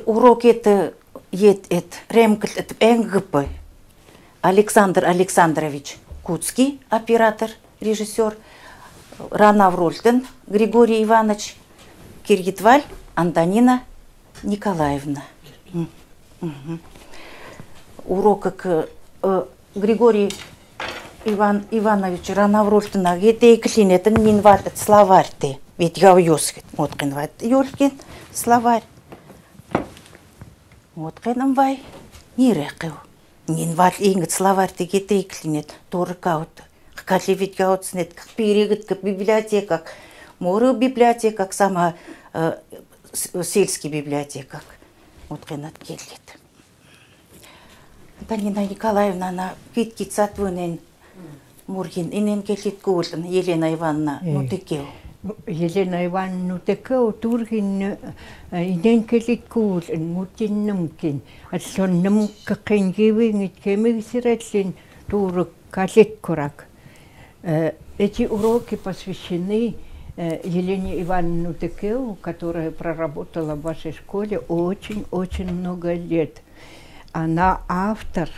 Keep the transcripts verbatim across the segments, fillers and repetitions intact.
Урок эт, эт, эт, ремкл эт энгпы. Александр Александрович Куцкий, оператор, режиссёр. Ранаврольтын Григорий Иванович, киргитвал Антонина Николаевна. М, мгм. Урок к, э, Григорий Иван Иванович Ранаврольтын гетэ эклинетэн нин вал эт словарьтэ. Ведь гавёсхет. Вот кын вал ёлкен словарь. Вот кын ам вай. Нирэ кыв. Нин вал ингт словарьтэ гетэ эклинет. Торкаут. Кхы калевит гаутснет, кхы перегыт, кхы библиотекак, моры библиотекак, сама, э, с-, сельский библиотекак. Вот кын ат келлет. Антонина Николаевна, ана кит-кит сатвынен мургин, инэн келлит кулын, Елена Ивановна, э, Нутыкеу. Елена Ивановна Нутыкеу, тургин, э, инэн келлит кулын, мутин нымкин, атлон нымк кыкен гивин, иткемиг сираллин, турк калит курак. Э, эти уроки посвящены, э, Елене Ивановне Нутыкеу, которая проработала в вашей школе очень-очень много лет. Она автор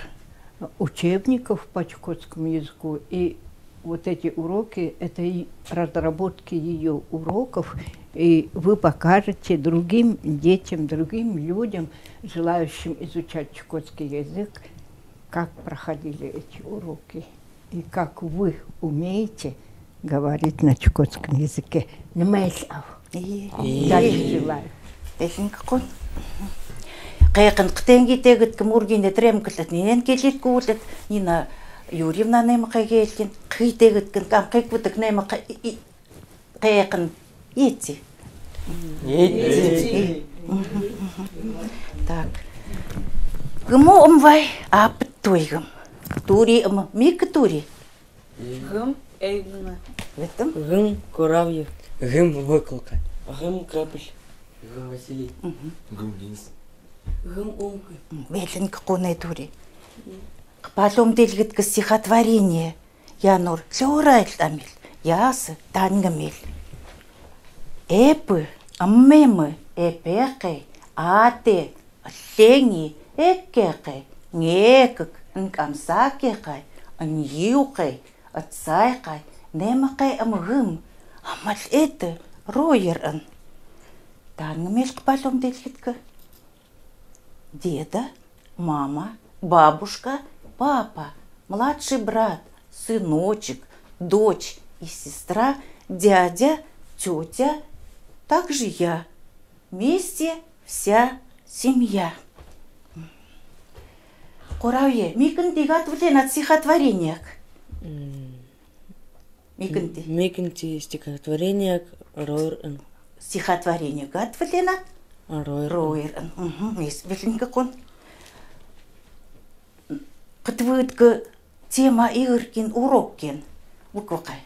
учебников по чукотскому языку, и вот эти уроки, это и разработки её уроков, и вы покажете другим детям, другим людям, желающим изучать чукотский язык, как проходили эти уроки. И как вы умеете говорить на чукотском языке. Нэмэл ав. Ие. Удачи желаю. Эсинг кун. Кайкын ктенги тегыт кымургине тремклет, нинэн келит кулет, Нина Юрьевна нэм кагелтин, кы тегыт кын кам кык вытык нэм кы-, и-, и-, Кайкын. Ити. Ити. Так. Гымы ым вай апыт туйгым. Тури ым, мик тури. Гым эйгыны. Витым. Гым Куравьев. Гым Выкулка. Гым Капель. Гым Василий. Гым Денис. Гым Умка. Велин кукуне тури. Кпалом делгыт кы стихотворение. Янур, лёрайлтамил, ясы, тангмил. Эпы, ыммемы, эпекей, атэ, ыллэни, эккекей, нээкк, нкамсакекей, нюукей, ытсайкей, нэмэкей ымгым, амал эты, роерын. Тангмил кпалом делгыт кы. Деда, мама, бабушка, папа, младший брат, сыночек, дочь и сестра, дядя, тётя, также я. Вместе вся семья. Куравье, микын тигат вылен ат стихотворениек. Микын ти. Микын ти стихотворение роерын. Стихотворение гатвылена? Роерын. Роерын. Мгм. Мес вылын кыкун. Кытвыт кы тема игркин уроккин. Выквакай.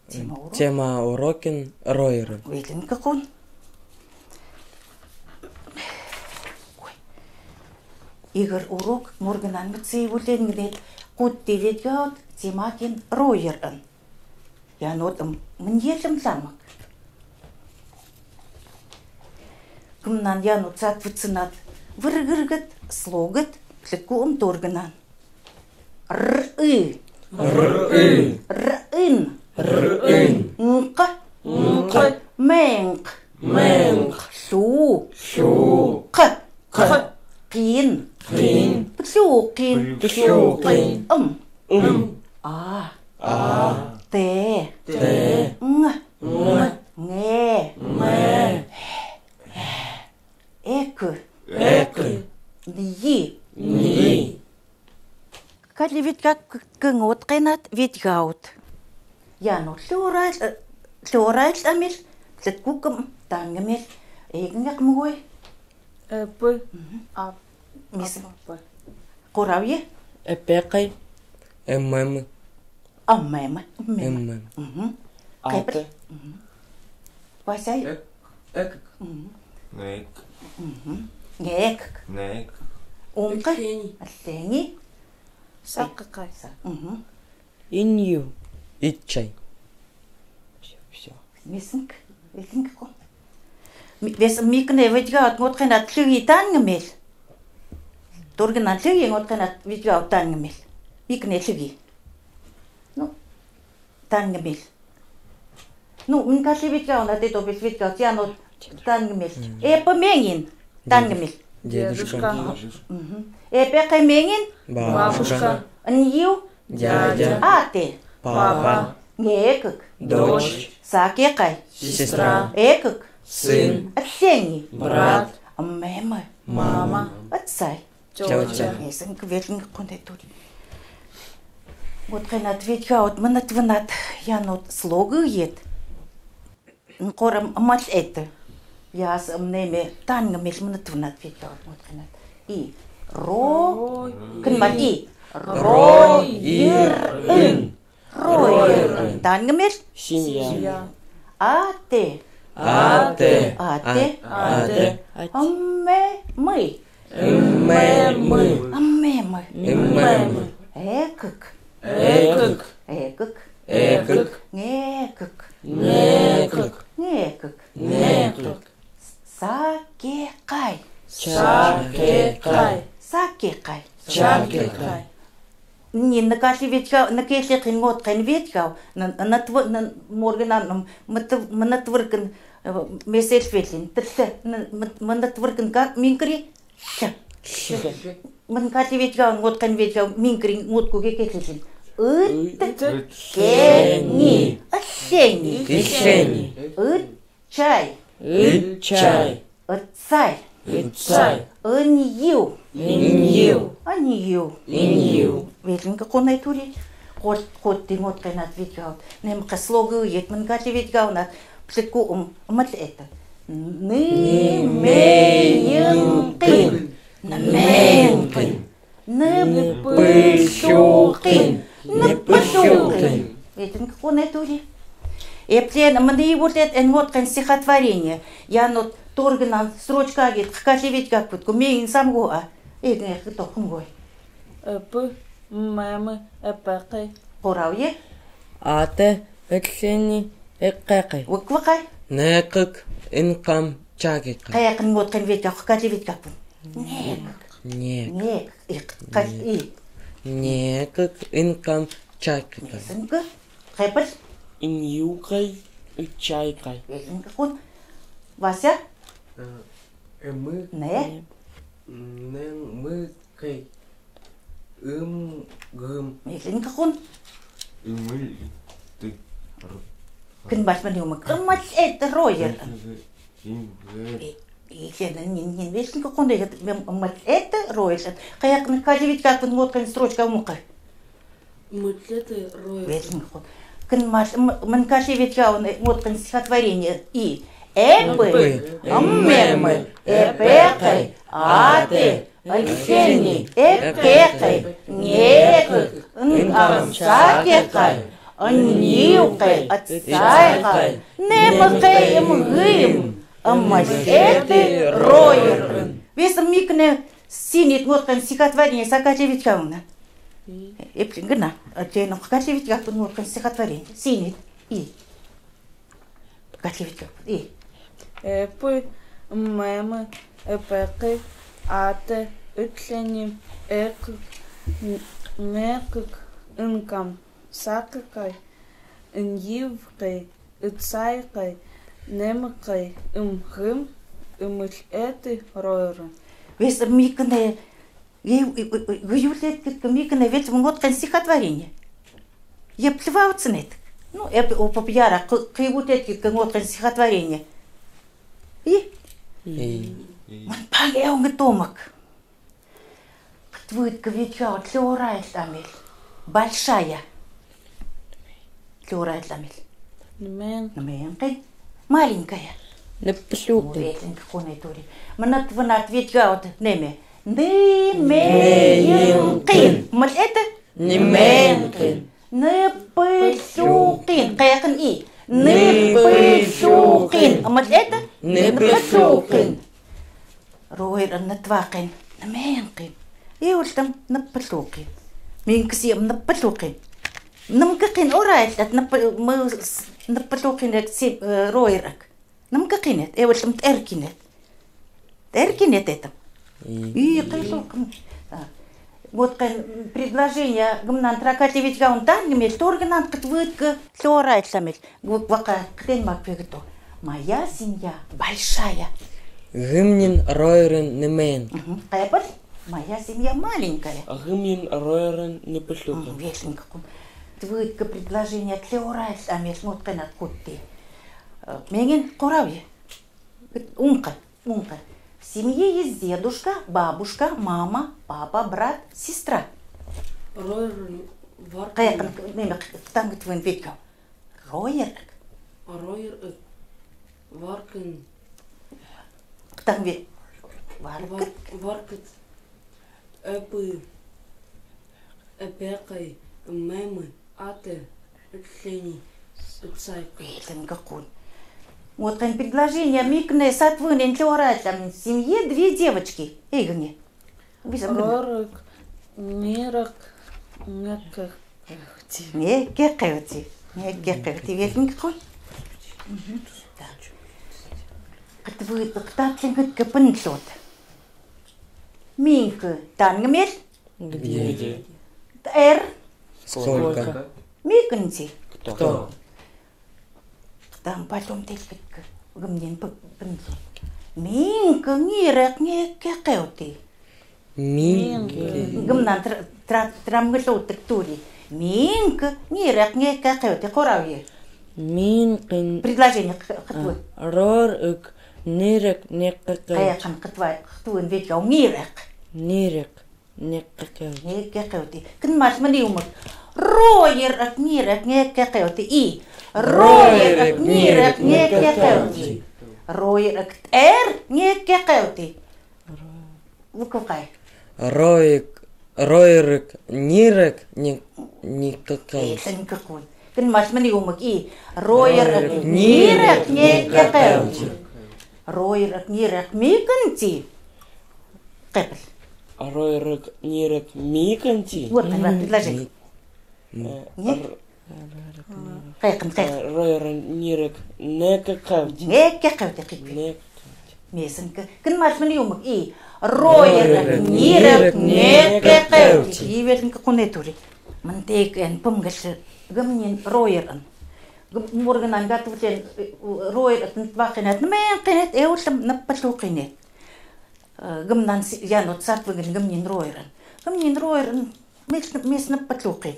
Тема урок? Тема уроккин роерын. Вылын кыкун. Ой. Игр урок моргынан мыцей вылен гнет, кутти ведгаут темакин роерын. Янут ым мынелым ламык. Кымнан янут сатвытсынат выргыргыт, слогыт, плетку ым торгынан. Р-ы. Р-ы. Р-ын. Р-ын. Нк. Нк. Мэнк. Мэнк. Лу. Лу. Кы. Кы. Кин. Кин. Плюкин. Плюкин. Ым. Ым. А. А. Тэ. Тэ. Нг. Нг. Нгэ. Нгэ. Эк. Эк. Ньы. Ньы. Кали ведгак кынгот кенат ведгаут. Яну лёрал, э, лёрал амил, лэткукым тангмел, эгнек мгой. Эпы. Мгм. А. Мис. Апы. Куравье. Эпекай. Эммемы. Аммемы. Эммемы. Эммемы. Мгм. Аты. Кепр. Мгм. Васяй. Эк. Эк. Мгм. Нэк. Мгм. Нэк. Нэк. Ункы. Алтени. Алтени. Саккакай. Са-, мгм. Инью. Итчай. Всё, всё. Месинк. Вилинк кон. Ми-, вес микнэ ведьгаут нотхэнат лыги таньмел. Тургнан лыги нотхэнат ведьгаут таньмел. Микнэ лыги. Ну, таньмел. Ну, микалли ведьгаут, а тэ тобис ведьгаут, я но таньмел. Эпэ менин таньмел. Дедушка. Мгм. Эпэ кэ менин. Бабушка. Нью. Дядя. Атэ. Папа. Некык. Дочь. Сакекай. Сестра. Экык. Сын. Ацени. Брат. Мэмэ. Мама. Ацай. Тётя. Эсэнк велин кунэ тури. Вот кенат ведьгаут, мынат вынат, янут слогы ед. Нкорам амал эт. Яс амнеме таньмел мынат вынат ведьгаут, вот кенат. И. Ро. Кынмал и. Ро. Ир. Ын. Роер. Таньмел. Семья. Атэ. Атэ. Атэ. Атэ. Мэмэ. Мэмэ. Мэмэ. Мэмэ. Экык. Экык. Экык. Экык. Некык. Некык. Некык. Некык. Сакекай. Сакекай. Сакекай. Сакекай. Ни, ныкалли ведьгау, ныкалли кын нотхэн ведьгау, н-, нытв-, н-, моргынан, м-, мытв-, мынат выркын, э, месел велин, тытлы, н-, мыт-, мынат выркын ка-, минкри, ш. Ш. Мынкалли ведьгау, нотхэн ведьгау, минкри, нотку ке келин. Ыт, ыт, кени, ыт, кени. Ыт, чай. Ыт, чай. Ыт, сай. Ыт, сай. Ын, ю. Ын, ю. Ын, ю. Ын, ю. Велин ке кунэ тури. Кот, кот тингот кенат ведьгаут. Нэм кэ слогы ед мынкалли ведьгаунат. Плетку ум, амал эт. Нэмэйнкын. Нэмэйнкын. Нэмпылсюкын. Нэмпылсюкын. Эдинк кунэ тури. Эплен, мынэ ивутлет эн нотхэн стихотворение. Янут тургнан строчка гид, кхкалли ведьгакпыт, кумейн самгуа. Эдинк тохунгой. Эпэ, мэмэ, эпэкы. Курауе. Атэ, этлени, эккы. Выквакай. Некык, инкам, чакикы. Каякын нотхэн ведьгак, кхкалли ведьгакпыт. Некык. Нек. Нек. Ик. Кас. Нек. И. Некык, инкам, чайкыкай. Несынкы. Хэпэл. Инъюкай, ичайкай. Несынкы кун. Вася. Э, эмы. Не. Нэмыкай. Ымгым. Несынкы кун. Имыл. Ты. Кын басман юмык. Ымыл эт роер. Исеннен нин, нин, весинка кунда егет, мем, мытлеты ройлет. Каяк на калевит как бы ноткен строчка мука. Мытлеты ройлет. Весинка кун. Кын мал, м, мын калевит ка он, э, ноткен стихотворение. И. Эпы, ыммемы, эпекы, аты, ыльсени, эккекы, некык, ынкам сакекы, ынъюкы, ытсайкы, нэмыкы, ымгым, ыммытлеты ройлет. Вес микне синит ноткен стихотворение сакалевит кауна. Эплин гына, а тенок калевит капын ноткен стихотворение. Синит. И. Калевит капын. И. Эпы, ыммемы, эпекы, аты, ыльсени, эккы, н-, некык, ынкам сакекы, ынъюкы, ытсайкы, нэмыкы, ымгым, ыммытлеты ройлет. Вес микне, и, и, и, и, гыюлет кыт микне вес ноткен стихотворение. Епле ваутсынет. Ну, эп, опоп яра, кы, кыюлет кыт ноткен стихотворение. И? И. Ман паге онг томак. Кытвыт квитка тлорайт амел. Большая. Тлорайт амел. Нэмэн. Нэмэн кын. Маленькая. Нэмпэлюкын. Уэлэн кунэ тури. Мынат вынат витгаут нэме. Нэмэн кын. Мал это? Нэмэн кын. Нэмпэлюкын. Каян и. Нэмпэлюкын. Мал это? Нэмпэлюкын. Роер нэтвакын, нэмэн кын. Иултам нэмпэлюкын. Минксиам нэмпэлюкын. Нэмэн кын орайлат нэмпэ-, мэ-, с-, нэмпэлюкын эк си, э, роер эк. Нэмкы кинет, эвлэм тээр кинет. Тээр кинет этам. И. И, кайло кам. А. Вот кайн предложение гымнан тракати ведь гаун тангмел, торгнан кытвыдка, тлорай тламел. Гу-, вака, кытэн мак пегто. Моя семья большая. Гымнин роерын нэмэйн. Мгм. Кайпад? Моя семья маленькая. Гымнин роерын нэпэшлюка. Мгм, вешенька кун. Твыдка предложение тлорай тламел, вот кайн откуда ты. Э, мегин куравье. Унка, унка. В семье есть дедушка, бабушка, мама, папа, брат, сестра. Роер варкын. Кайкын, неме, танг твын векка. Роер. Роер, э, варкын. Танг ве-, варкыт. Вар-, варкыт. Эпы, эпекай, мэмы, аты, этлени, ыпсайкы. Вешенька кун. Вот кайн предложение, микнэ сатвын эн тлорай тламел, в семье две девочки. Эгыне. Бизам гына. Роерык, нирык, некек кэвти. Некек кэвти. Некек кэвти. Вешенька кун. Мгм. Так. Кытвы, кытатлен кыт кэпын тлот. Миинкы тангмел. Где? Где? Тээр. Сколько? Сколько? Микынти. Кто? Кто? Там потом тэлькытка. Гымнин п-, пынти. Миинкы нирек некек кэвти. Миинкы. Гымнан тр-, тра-, трамгыл отык тури. Миинкы нирек некек кэвти, куравье. Миинкы. Предложение к-, кытвы. А, роерык нирек некек кэвти. Кайкын кытвы, кытвын векка, нирек. Нирек некек кэвти. Некек кэвти. Кын мас мани умык. Роерык нирек некек кэвти. И. Роерык нирек некек кэвти. Роерык тээр некек кэвти. Ро- Вук вакай. Роик, роерык нирек не-, некек кэвти. Э, тэнкэ кун. Кын мас мани умык и. Роерык нирек некек кэвти. Роерык нирек микынти. Кэпэл. Роерык нирек микынти. Вот, предложение. Ми-, Э, не? Р-, Кайкын, кайкын. Э, роерык нирек некек кэвти. Некек кэвти, кык. Некек кэвти. Месэнкэ. Кын мас мани умык и. Роерык нирек некек кэвти. Ивелинкэ кунэ тури. Мынтэйк эн пымгылшы. Гымнин роерын. Гым-, мургынан гатвтен, э, роерын вахинат. Нэмэн кынэт, эулэм нэппэтлу кынэт. Э, гымнан си-, янут сатвыгын гымнин роерын. Гымнин роерын мес-, меснэппэтлу кын.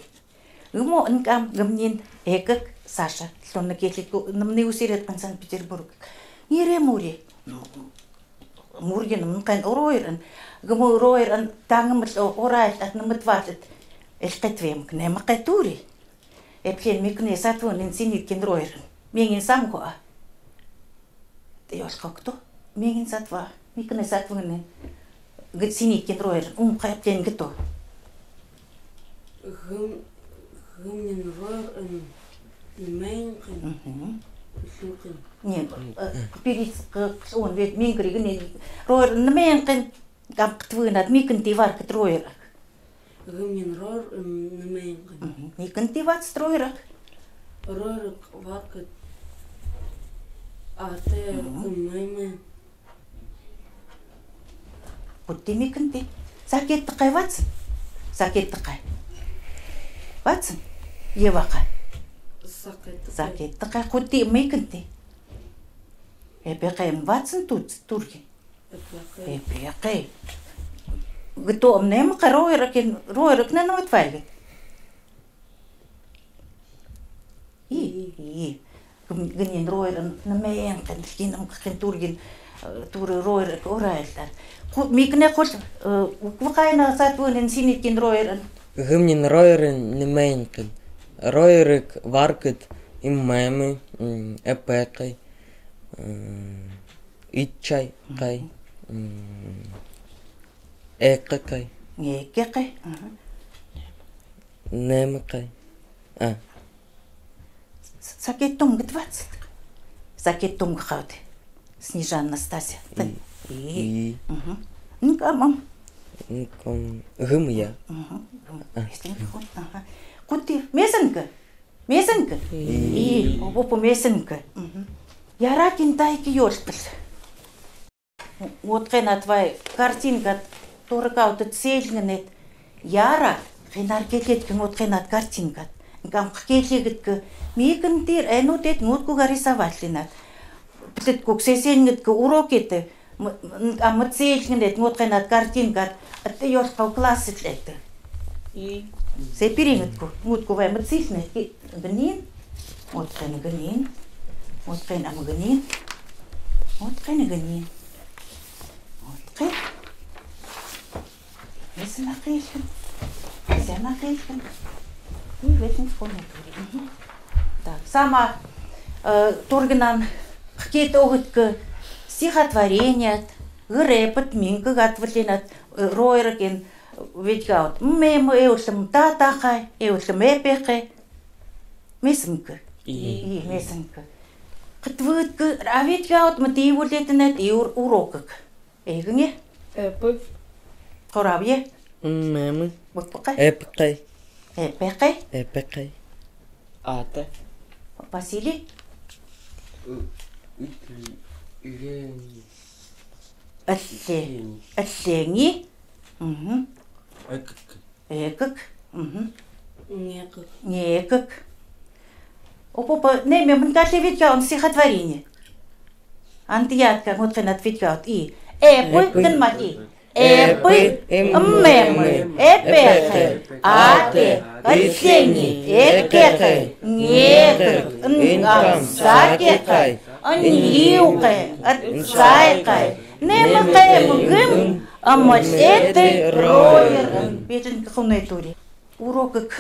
Гымнин кам, гымнин экэг Саша. Тон на кетлик, нымны усирет кын Санкт-Петербург. Нирэ мури. Мургин мынкын роерын. Гымнин роерын тангымт о-, орайт ат нымыт ватыт. Элькет вем, нэмэ кэ тури. Эплен микнэ сатвын эн синиткин роерын. Мингин самко а. Ёлкокто. Мингин сатва. Микнэ сатвын эн. Г-, синиткин роерын. Ум кэ эплен гыто. Гым-, гымнин роерын. Мэнкын. Мгм. Сукын. Нет, э, перец, к-, к-, он ведь мингри гыне роерын мэнкын. Гам кытвынат, микынти варкыт роерак. Гымнин роерын нэмэйн кын. Мгм. Микынти ватсыт роерак. Роерак варкыт. Аты. Мгм. Кыммаймы. Кутти микынти. Сакет тыкай ватсын. Сакет тыкай. Ватсын. Евака. Сакет тыкай. Сакет тыкай. Кутти микынти. Эпекай ватсын тут, турги. Эпекай. Эпекай. Гыто ам нэмэ кэ роерак эн, роерак нэ нэмэт варгыт. И, и. Гын-, гынин роерын нэмэйн кын, киным кын тургин, э, туры роерак орайлар. Ку-, микнэ кол, э, вакайна сатвын эн синиткин роерын. Гымнин роерын нэмэйн кын. Роерак варкыт иммэмы, м, эпекай, м, Итчай кай. Мгм. М, эккэ кай. Эккэ кай. Ага. Нэмэ кай. А. С-, сакет тунг двадцать. Сакет тунг хауды. Снежана Настасья. И. И. И. Мгм. Ну-ка, мам. Ну-ка, гым я. Мгм. Гым. А. Если не хон-, ага. Кутти, месэнкэ. Месэнкэ? И. И, опу месэнкэ. Мгм. Яра Кинтайки ёлтыл. Нготкын ат вай картинкат торыкауты цельгнет. Яра, хинар кететки нготкын ат картинкат. Нгам хкелигдки микн тир, энутэд нготкуга рисоватлинат. Плиткук сесенгдки урокеты, м, м, ам цельгнет нготкын ат картинкат, ат ёлтхау класс итлет. И. Сеперингдку, нготкуга ам цельгнет, и гнин, нготкын гнин, нготкын ам гнин, нготкын гнин. Нготкын. Эсэ накылкын. Эсэ накылкын. И ветн хоне тури. Мгм. Так, сама, э, торгнан хкет огтк стихотвореният, грепот, минкг ат вылинат, э, ройрокин, э, ведьгаут. Мм, эм, эвлм татахай, эвлм эпехай. Меснк. И. И, меснк. Хтвыдк, а ведьгаут, мм, тиивулетнет и ур-, урокк. Эгнге? Эпы. Хоравъе? Мм, эмы. Бутпакай? Эпкай. Эпекай? Эпекай. Ата. Василий? Ы, итли, илени. Элле. Илени. Эллени. Мгм. Экк. Экк. Мгм. Некк. Некк. Опо-по, неме, мм, калле ведьгаун стихотворение. Антиятка, нготкын ат ведьгаут. И. Эпы, эпы. Тынмаки. Эпы, эпы, мм, эмы, эпехай, атэ, эллени, эккехай, некк, нкам, сакехай, ньюкай, ацайкай, немекай, мгм, амал эты, ройр. Ветн хунэ тури. Урокк,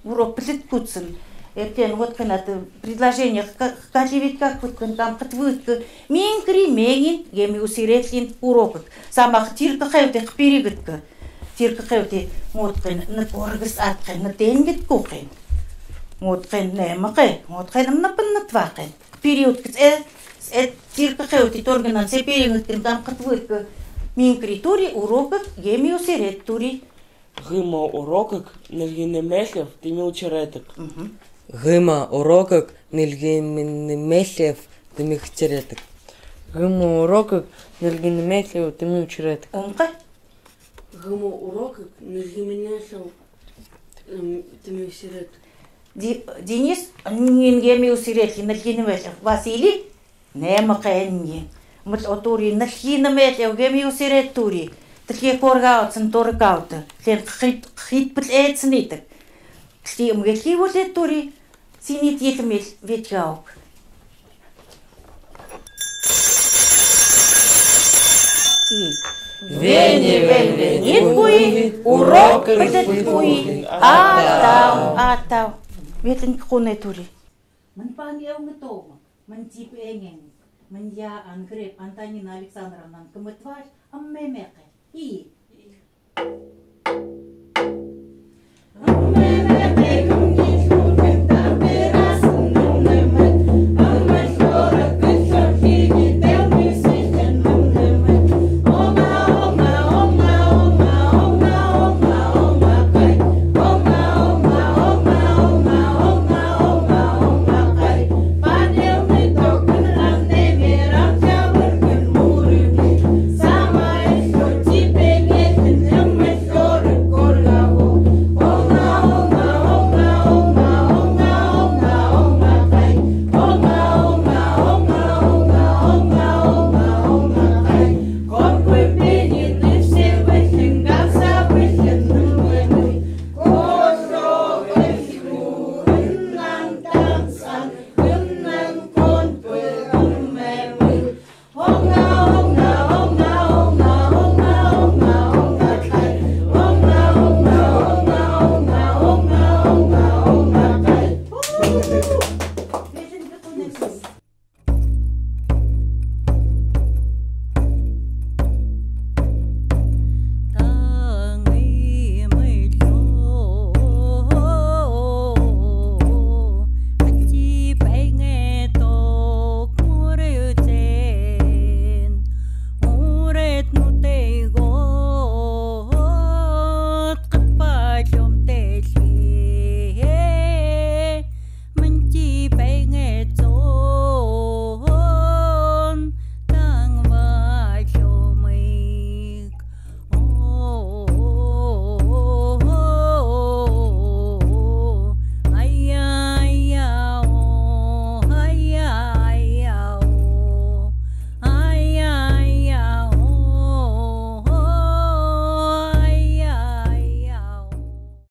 урок плиткутсн. Эртен нготкын ат предложение ка-, калле ведьгакутк, нгам хтвыдк, минкри, менин, геми усиретлин урокк. Самах тиркхеути хперигдк. Тиркхеути нготкын, н-, оргс аткын, нготкын, немекай, нготкын, мм, пннатвакын. Хпериутк, э, э, тиркхеути торгнан сеперингдк, нгам хтвыдк, минкри тури, урокк, геми усирет тури. Гыма урокк нэлгинмеллев тимил чиретк. Мгм. Гыма урокк нэлгинмеллев тимил чиретк. Гыма урокк нэлгинмеллев тимил чиретк. Онка? Гыма урокк нэлгинмеллев, м, тимил чиретк. Ди-, Денис, нин геми усирет, нэлгинмеллев. Василий? Немекай, нин. Мл отури, нэлгинмеллев, геми усирет тури. Тэлги коргаутсн торыкаут. Тэн хит, хит пл эцнитк. Тэлги мгэтхи улет тури. Синит етмел ведьгаук. И. Вени, вен, венит куи, урок пл эт куи. Атау, атау. Ветн хунэ тури. Мн пани эвнгтомк, мн тип энгенг, мн я ангреп Антонина Александровна кмытвал, ам мемекай. И.